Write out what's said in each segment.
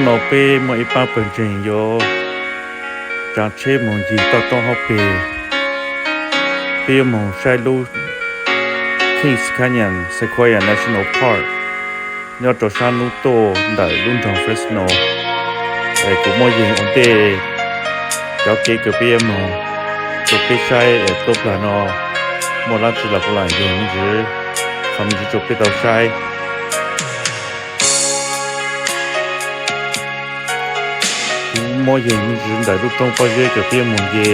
No peb muaj ib pab pawg ntseeg yuav tsav tsheb moog ncig toj roob hauv peg. Peb yuav moog saib lub Kings Canyon Sequoia National Park nyob rau sab nub tuaj ntawm lub nroog Fresno. Es kuv muab yeeg ua ntej cov kev kws peb yuav moog rua peb saib es tuab plag no muaj dlaab tsi los kuv lam yeeg me ntsis, qhov me ntsis rua peb tau saib. Kuv muab yeeg me ntsis ntawm lub roob pob zeb kws peb yuav moog nce.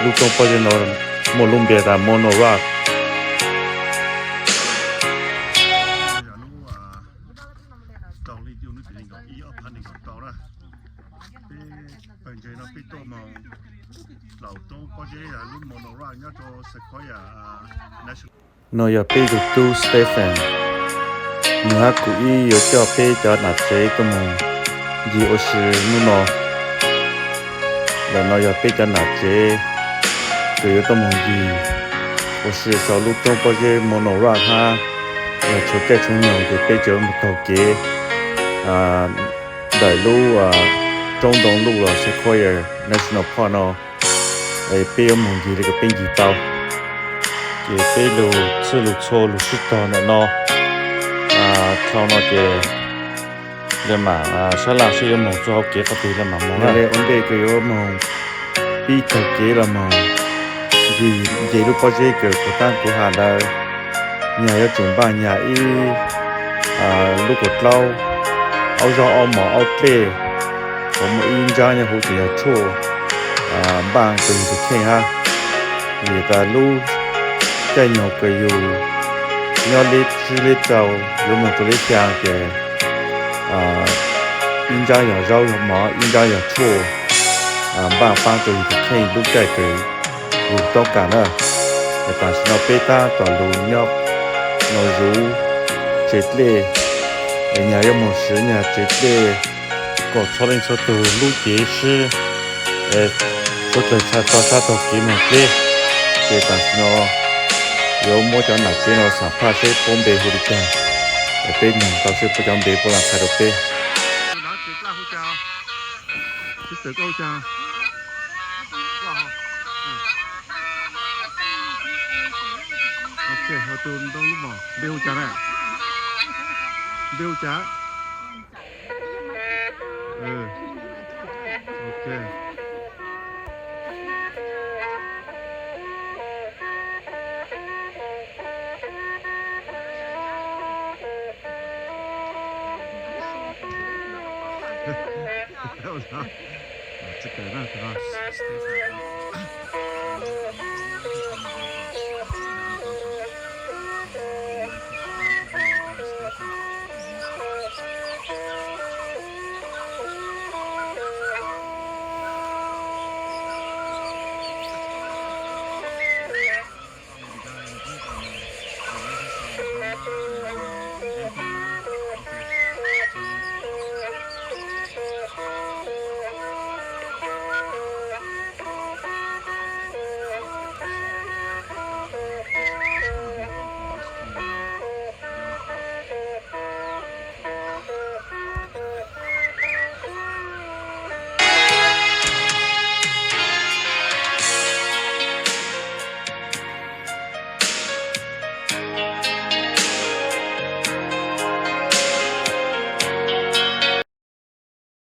Lub roob pob zeb no muaj lub npe tas Mono Rock. No yog peb tug tub Stephen, nwg hab kuv ib yuav coj peb cov nam tsev tuaj moog ncig ua si nub no. Ntawm no yog peb cov nam tsev kws yuav tuaj moog ncig ua si sau lub roob pob zeb Mono Rock hab. Yog tshuav caij tshuav nyoog ces peb tseem moog taug kev ntawm lub roob ntoo luj los Sequoia National Park no. Peb yuav moog ncig le kws peb ncig tau. Ces peb lug txhij lug txhua lug sib tog ntawm no. Dhau no ces le maam sab laj seb yuav moog txug hauv kev qhov twg le maam moog. Le ua ntej kws yuav moog pib taug kev los moog ncig nce lub pob zeb kws puag ta kuv has ntawd, nyag yuav tsum npaaj nyag ib lub kaum dlaub, aub zaub aub mov aub dlej, kuas muaj ib ntsaab nyob huv tes yog tshuaj npaaj rua yug tus kheej hab. Vim tas lub caij nyoog kws yug nyob leb tsib leb rau yuav moog rua leb xyaa ces ib ntsaab yog zaub yog mov, ib ntsaab yog tshuaj npaaj paab rua yug tus kheej lub caij kws yug toob kaam na. Tam sim no peb taab tom lug nyob no zuv tsev dlej, es nyag yuav moog siv nyag tsev dlej kom txhua leej txhua tug lub cev sib, suav dlawg tog sab taug kev moog dleb. Ces tam sim no yuav muab cov nam tsev no xam phaj seb puab npe hu le caag, es peb noog tau seb puab cov npe puab lam qha rau peb. Npe hu caag na? Npe hu caag?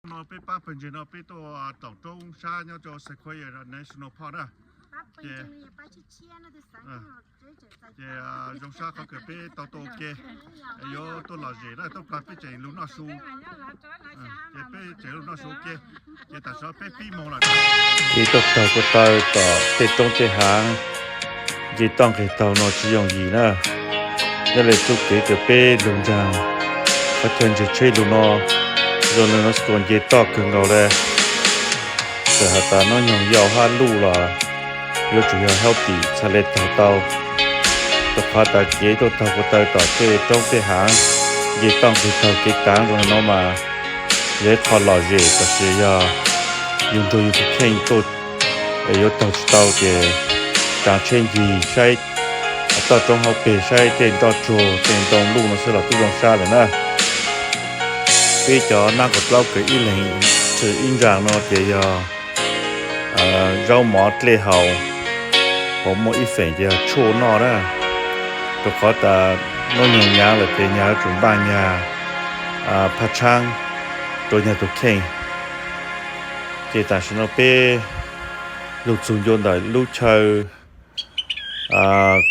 No peb pab pawg ntseeg no peb tuaj taug roob sab nyob rau Sequoia National Park na. Ces zoo sab qhov kws peb tau tuaj ua ke, yuav tuaj lom zem na, tuaj plag peb tseem lug noj su. Ces peb tseem lug noj su ua ke, ces tam sim no peb pib moog lawm. Ces tuaj taug ko taw tom tej roob tej haav, nce toj nqeg taug no tsis yooj yim na. Nyob le txuj kev kws peb lug ntsaag qhov chaw ntsaig tsheb lug no, zoo le no kuj nce toj kawg nkaus le. Txawm has tas nub nyoog yau hab luj los yuav tsum yog healthy txhad le taug tau. Rua qhov tas kev tuaj taug ko taw tom tej roob tej haav, nce toj nqeg taug kev taav zoo le no mas yog ib qho lom zem, tab sis yog yug nrug yug tus kheej tuaj yuav taug tsis tau ces tsaav tsheb ncig saib toj roob hauv peg, saib tej nroj tsuag tej ntoo luj no xwb los kuj zoo sab lawm na. Peb cov nab kaum plaub kws ib leeg tshwm ib ntsag no ces yog zaub mov dlej haus, ho muaj ib feem ces yog tshuaj noj na. Rau qhov tas nub nyoog nyaav lawm ces nyag yuav tsum npaj nyag phaj tshaab rua nyag tug kheej. Ces tam sim no peb lug txug ncua ntawm lub chaw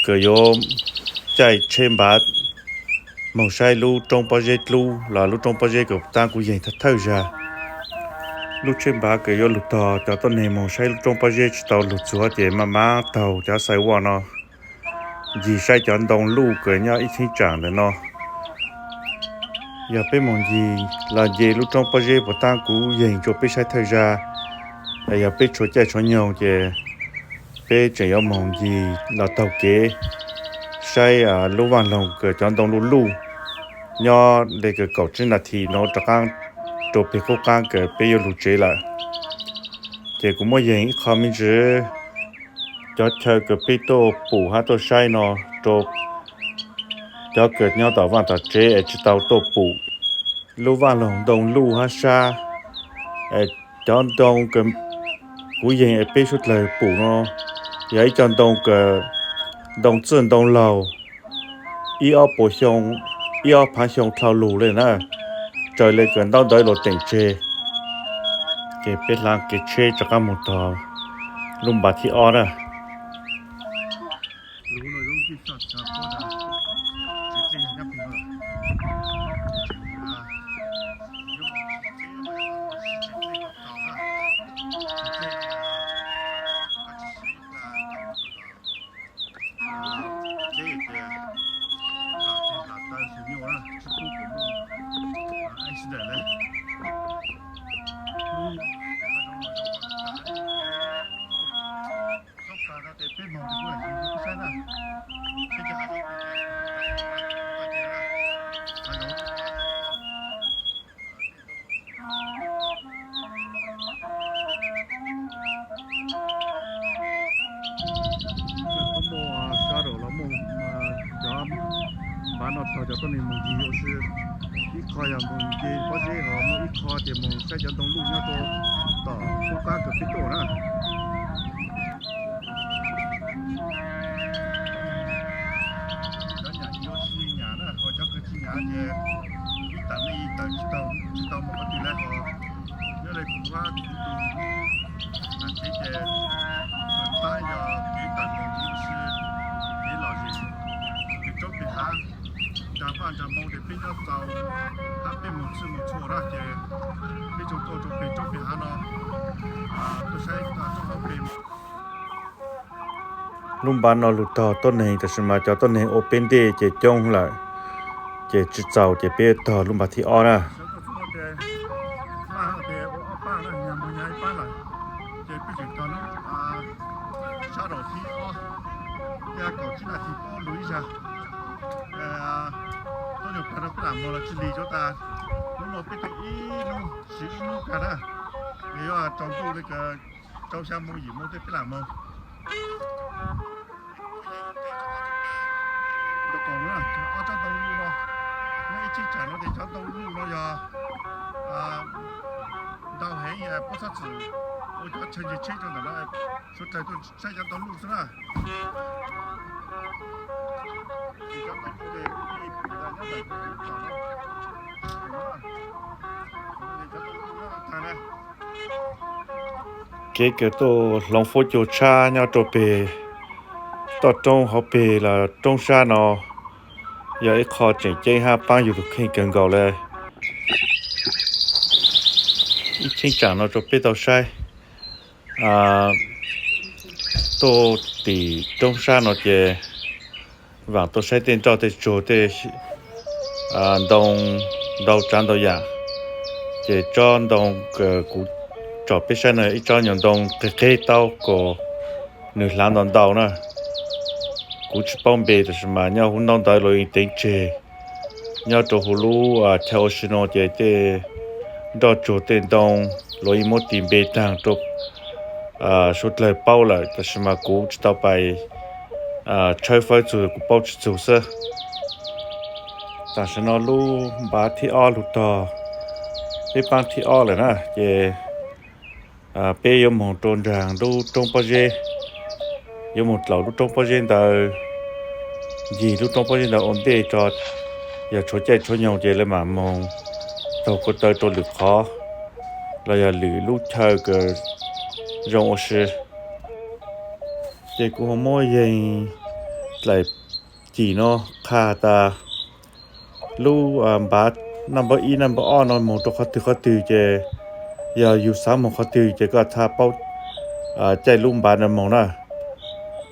kws yuav caij tsheb npav moog saib lub roob pob zeb dlub los lub roob pob zeb kws taab kuv yeeg thawj thawj zag. Lub tsheb npav kws yuav lug tog cov tuab neeg moog saib lub roob pob zeb tsis tau lug txug ces maj mam taug cov xai uaj no ncig saib cov ntoo luj kws nyob ib cheeb tsam ntawm no. Yog peb moog ncig los nce lub roob pob zeb puas taab kuv yeeg rua peb saib thawj zag, yog peb tshuav caij tshuav nyoog ces peb tseem yuav moog ncig los taug kev saib lub vaaj loog kws cov ntoo luj luj nyob le kws kaum tsib nas this no rov qaab rua peg qub qaab kws peb yuav lug tsev lawm. Ces kuv muab yeeg ib qho me ntsis cov chaw kws peb tuaj pum hab tuaj saib no rua cov kws nyob tom vaaj tom tsev es tsis tau tuaj pum. Lub vaaj loog ntoo luj hab sab, cov ntoo kws kuv yeeg es peb suav dlawg pum no yog ib co ntoo kws ntoo txwj ntoo laug ib ob puas xyoo, ib ob phaav xyoo dlhau lug le na, raws le kws ntaub ntawv luas teem tseg. Ces peb hla kev tsheb rov qaab moog tog lub npav thib ob na. Sab rau los muaj cov npav no tog cov tuab neeg moog ncig ua si. Ib qho yog moog nce pob zeb, ho muaj ib qho ces moog saib cov ntoo luj nyob rua tom qub qab kws peb tuaj na. Cov nyam yuav tsis nyam na, ho cov kws tsis nyam ces ib tawm nej ib tawm tsis tau moog qhov twg le ho. Nyob le kuv hab kuv tus nam tsev ces kws pab yog kev tawm moog ib si kev lom zem, kev roob peg hav, nraag vaj nraag moo ces peb nyob txaus hab peb moog txwj moog txhua na ces peb tsuas tuaj rua peg roob peg hav no tuaj saib toj roob hauv peg. Lub npav no lug tog tuab neeg tab sis mas cov tuab neeg ua peb ntej ces coob lawm, ces tsis txaus ces peb tog lub npav thib ob na. Sab rau thib ob, kaum tsib nas this peb lug ib zag. Tuab neeg plag no peb lam moog los tsis lig rua tas lub no peb tau ib hnub siv ib hnub kag na. Yog yuav tsaus ntuj le kws rau xya moo yim moo tej peb lam moog. Ob tsob ntoo luj no, nyob ib cheeb tsam no ces cov ntoo luj no yog ntau heev, puab txhob txwm ua cov chaw nce tsheb rau ntawm no, suav dlawg tuaj saib cov ntoo luj xwb na. Kev kws tuaj hloov fuab cua tshab nyob rua peg toj roob hauv peg los roob sab no yog ib qho tseem ceeb hab paab yug lug kheej kawg nkaus le. Ib cheeb tsam no rua peb tau saib, tuaj tim roob sab no ces vaam tuaj saib tej nroj tej tsuag tej ntoo ntau tsaav ntau yaam. Ces tsob ntoo kws kuv tsom peb saib no ib tsob nyuas ntoo qig qig taub kom nwg hlav ntau ntau na. Kuv tsis paub npe tab sis mas nyob huv ntaub ntawv luas yeej teev tseg. Nyob rau huv lub chaw ua si no ces tej nroj tsuag tej ntoo luas yeej muab tis npe taag rau suav dlawg paub lawm tab sis mas kuv tsis tau pais tshawb fawb txug, kuv paub tsis txug xwb. Tam sim no lub npav thib ob lug tog peb paab thib ob lawm na, ces peb yuav moog rua nraag lub roob pob zeb, yuav moog dlaus lub roob pob zeb ntawd, ncig lub roob pob zeb ntawd ua ntej tso, yog tshuav caij tshuav nyoog ces le maam moog taug ko taw rua lwm qhov los yog lwm lub chaw kws zoo ua si. Ces kuv ho muab yeeg dlaim cim no qha tas lub npav naj npawb ib naj npawb ob no moog rua qhov twg qhov twg ces yog yug xav moog qhov twg ces koj txhaj paub caij lub npav ntawd moog na.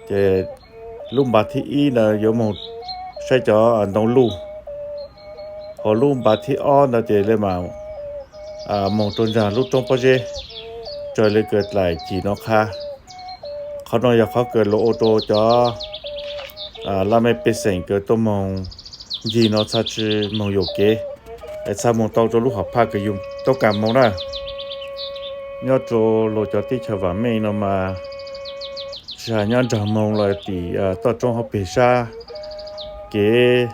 Ces lub npav thib ib ntawd yuav moog saib cov ntoo luj, hos lub npav thib ob ntawd ces le maam moog rua nraag lub roob pob zeb, raws le kws dlaim cim no qha. Qhov no yog qhov kws luas ua rua cov laj mej pej xeem kws tuaj moog ncig no txhaj tsi moog yuam kev, es txhaj moog tau rua lub hom phaj kws yug tub kaam moog na. Nyob rua luas cov teb chaws vaam meej no mas tsi has nyob nraag moog los tim toj roob hauv peg sab kev,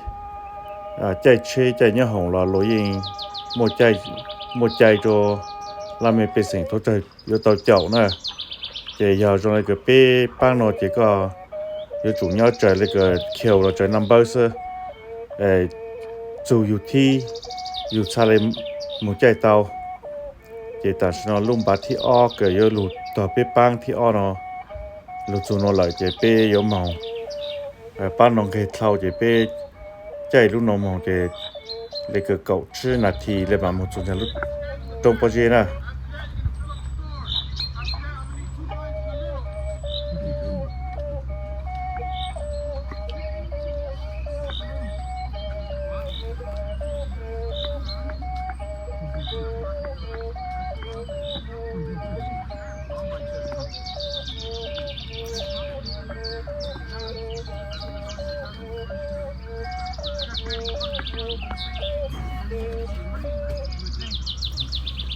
caij tsheb caij nyoob hoom los luas yeej muaj cai rua laj mej pej xeem thoob tawg yuav tau caum na. Ces yog zoo le kws peb paab no ces koj yuav tsum nyob raws le kws khiaus los raws naj npawb xwb, txug yug thib yug txhaj le moog caij tau. Ces tam sim no lub npav thib ob kws yuav lug tog peb paab thib ob no lug txug no lawm ces peb yuav moog, paab no nqeg dlhau ces peb caij lub no moog ces le kws kaum tsib nas this le maam moog txug nraag lub roob pob zeb na.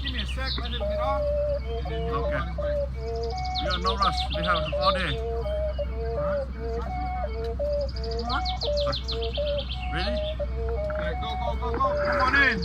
Give me a sec, let him get off. Okay. We are no rush. We have all day. Ready? Okay, go, go, go, go. Come on in.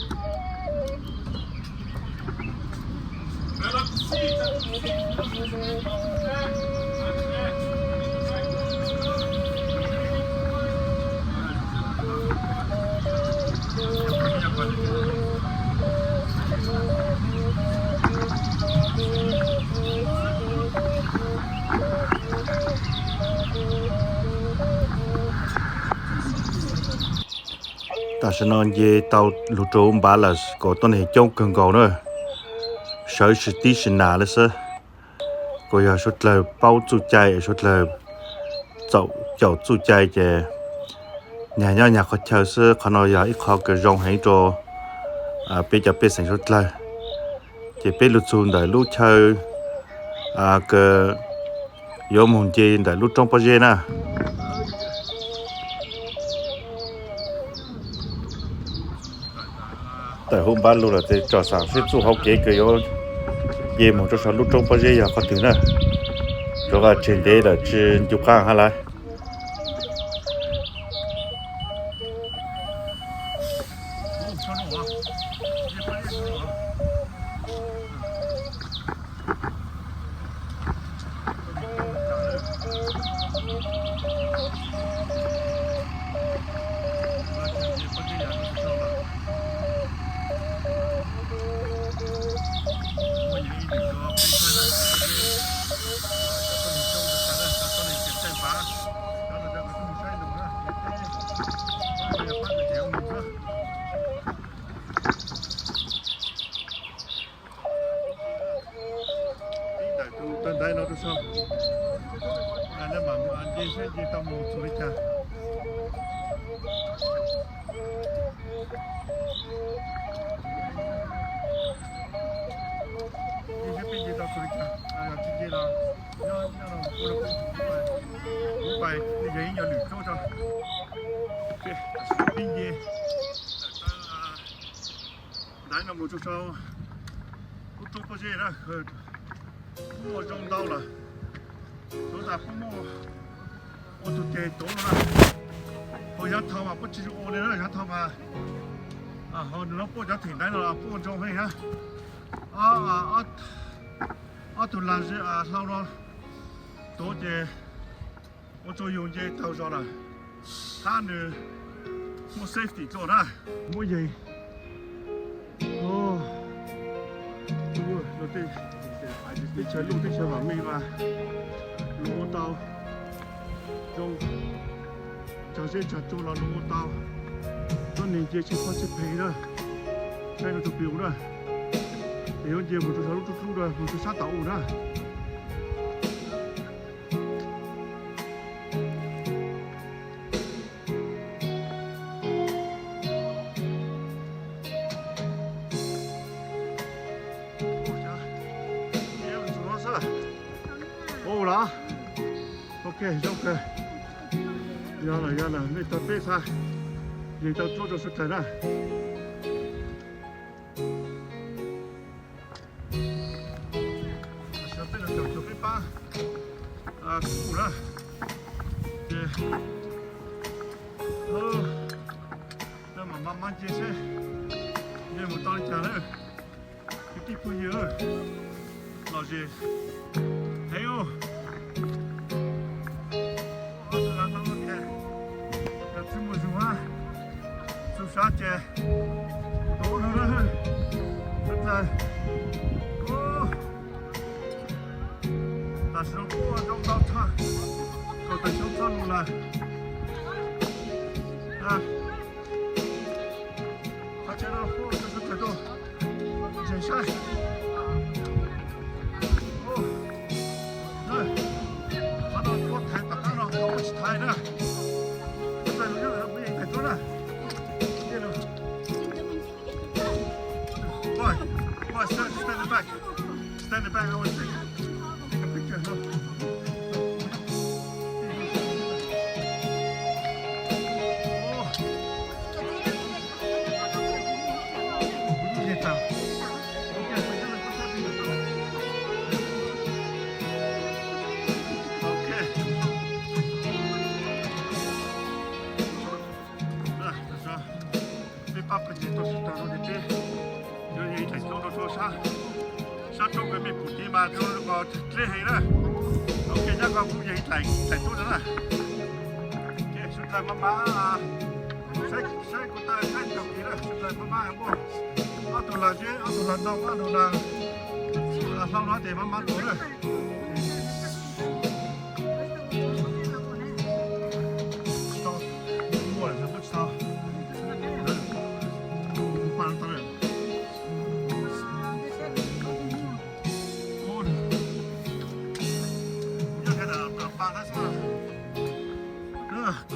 Tam sim no nce tau lug rua npav lawm kuas tuab neeg coob kawg nkaus na, sawv tsis tib tsis nas le xwb. Kuas yog suav dlawg paub txuj cai, suav dlawg txaus caum txuj cai ces nyag nyob nyag qhov chaw xwb. Qhov no yog ib qho kws zoo heev rua peb cov pej xeem suav dlawg. Ces peb lug txug ntawm lub chaw kws yuav moog nce ntawm lub roob pob zeb na. Tawm hauv npav lug lawm ces tsom xam seb txuj hauv kev kws yuav nce moog rua sau lub roob pob zeb yog qhov twg na. Rua qhov tseg ntev lawm tsi ncu qaab hab lawm. Peb tawm tus tawg ntaiv no rua sau, mam nce saib nce tau mus txug li cas. Nce saib peb nce tau txug li cas, tsis nce los nyob nyob no kuv pais yog ib nyuag lwm tsaub tso. Peb nce ntaiv no mus rua sau lub roob pob zeb na, kuj muaj zoo ntau lawm. Tuav tas kuj muaj ua tug teg tuav no na. Puas yog thaum mas puab tsis zoo ua li na, yog thaum mas Nws no puaj cov theem ntaiv no los puaj ntsoog heev na. Ob tug lag hlau no tuav ces ua rua yus nce taug zog lawm, hab nws muaj safety dlua na. Muab yees, teb chaws luj teb chaws vam meej mas luag ua tau zoo, tsag zeb tsag tsua los luag ua tau, tuab neeg nce tsheb pob tsheb phev na, saib no rua plig ua na, es yuav nce mus rua saum lub rub dlub na, mus rua sab tom u na. Ua los, ok, zoo kawg. Yog lawm, yog lawm, nej tau peb xab, yees tau tsuab rau sawv dlawg na. Tam sim no peb los caum cuag peb pab kuj na, ces mam maj maj nce seb nce mus tau li cas na. Kwv tij phooj ywg, lom zem heev. Ob tug lag hlau no ces yog tsi muaj zug hab, txug sab ces tuav lug na. Sawv dlawg, tam sim no kuj zoo ntau tshaj, kaum tawm xyoo txoj lug lawm. Qhov chaw no kuj rau sawv dlawg tuaj ntseeg saib. Qhov no kuj thaiv tom qab no, qhov no tsis thaiv na. Sawv dlawg, kuv yeej thaiv tuaj na. Boy, boy, stand, stand in the back. Stand in the back, I want to take, take a picture. Peb pab pawg ntses tuaj sab tag no ces peb yuav yeej ib dlaim tuaj rau sab, sab roob kawg mej pum tiv mas rau dleb heev na. Ok, nyab ko kuj yeej ib dlaim tuaj no na. Sawv dlawg maj mam saib kuv tawg saib cov kis na, sawv dlawg maj mam muaj ob tug lag zeb, ob tug lag ntoo, ob tug lag hlau no ces maj mam tuaj na.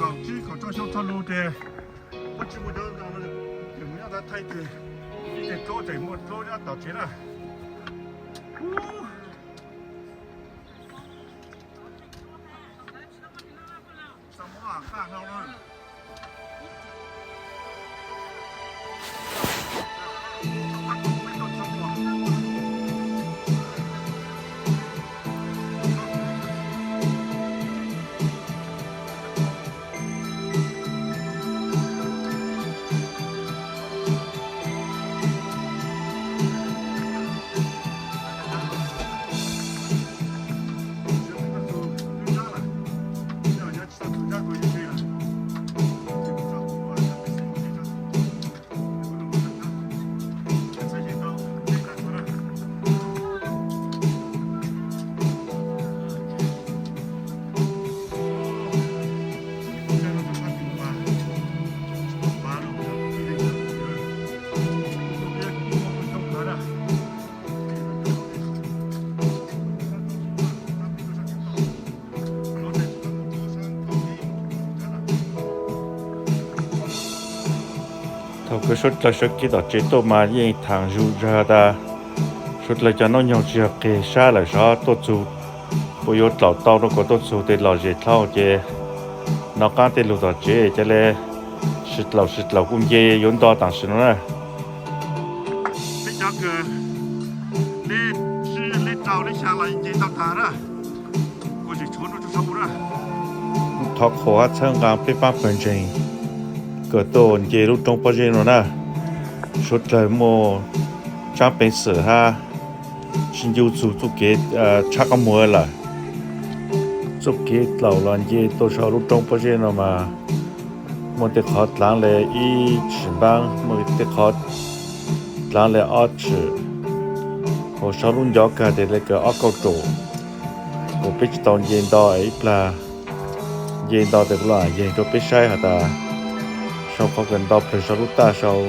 Kaum tsib kaum rau xyoo txoj lug ces puab tsis muaj cov ntoo no ces mus nyob thaij thaij ces ib teg dluab tseem muaj dluab nyob tom tsev na. Thaum kws suav dlawg sawv kev tom tsev tuaj mas yeej thaam zug zag tas suav dlawg cov noob nyoog tsis yog qig sab lawm sov tuaj txug, puas yuav dlaum tau rau kom tuaj txug tes lom zem dlhau ces nov qaab tej lug tom tsev ca le sib dlaum sib dlaum kuj nce yuav nto tam sim no na. Peb cov kws leb rau leb xyaa los nce tau taag na, kuv tseem tshuav nuj tsuj sab u na. Thov qhuas hab txhawb nqaa peb paab pawg ntseeg kws tuaj nce lub roob pob zeb no na. Suav dlawg muaj tsaab peev xwm hab sib ncu txug txuj kev tshab qab muag lawm. Txuj kev dlaus los nce tuaj sau lub roob pob zeb no mas muaj tej qhov dlaav le ib tshim npaab, muaj tej qhov dlaav le ob tshim, hos sau lub ncov kag tes le kawg ob kauj ruam. Kuas peb tsis tau nce nto es ib plag nce nto tes kuv los yeeg rua peb saib has tas sau qhov kawg nto plawg sau lub taj sau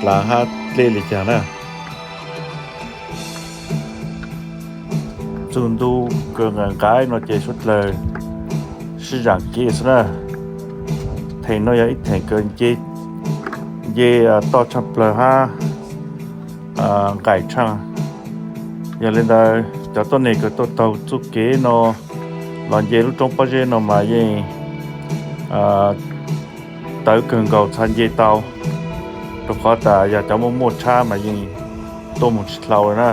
dlaav hab dlej le caag na. Txug ntu kawg nqaim nqaim no ces suav dlawg sib zaam kev xwb na. Theem no yog ib theem kawg nce toj tshaj plawg hab nqaim tshaj. Yog le ntawd cov tuab neeg kawg tuaj taug txuj kev no los nce lub roob pob zeb no mas yeej tawv kawg nkaus txhad nce tau, rua qhov tas yog cov muaj muaj tshab mas yeej tuaj moog tsis dlau le na.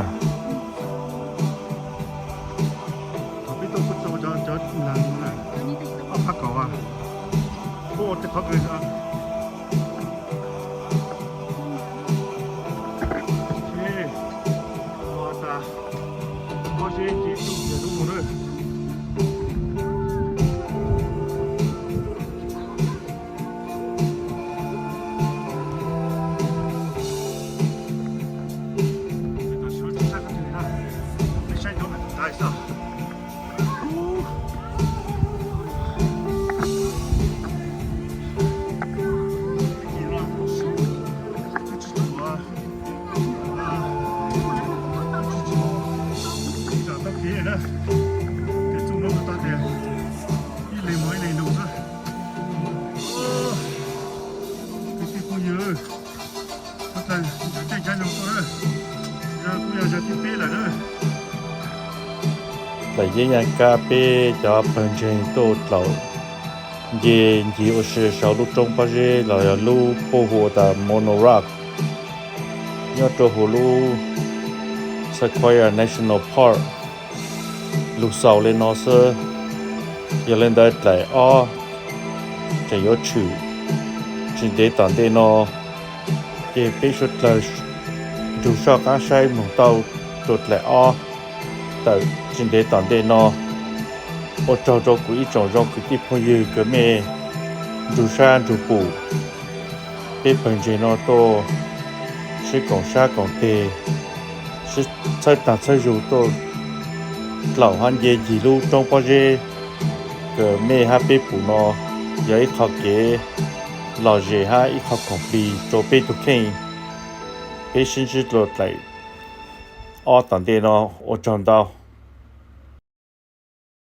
Ib leeg mog ib leeg nug xwb. Kwv tij phooj ywg, tej caab nug tuaj, kuj yog zaug thib peb lawm na. Dlaim Yeeb Yaaj Kab peb cov pawg ntseeg tuaj dlaus nce ncig ua si saum lub roob pob zeb los yog lub puab hu tas Mono Rock nyob rua huv lub Sequoia National Park. Lug xaus le no xwb, yog le ntawd dlaim ob tseem yuav tshwm tsis ntev tom ntej no, ces peb suav dlawg nrug soj qaab saib moog tau rua dlaim ob tawm tsis ntev tom ntej no. Ua tsaug rua kuv ib tsoom zoo kwv tij phooj ywg kws mej nrug sab nrug pum peb pawg ntseeg no tuaj sib koom sab koom teg, sib txhawb taag txhawb zug tuaj dlaus hab nce ncig lub roob pob zeb kws mej hab peb pum no, yog ib qho kev lom zem hab ib qho khoom plig rua peb tug kheej. Peb sib ntsib dlua dlaim ob tom ntej no, ua tsaug ntau.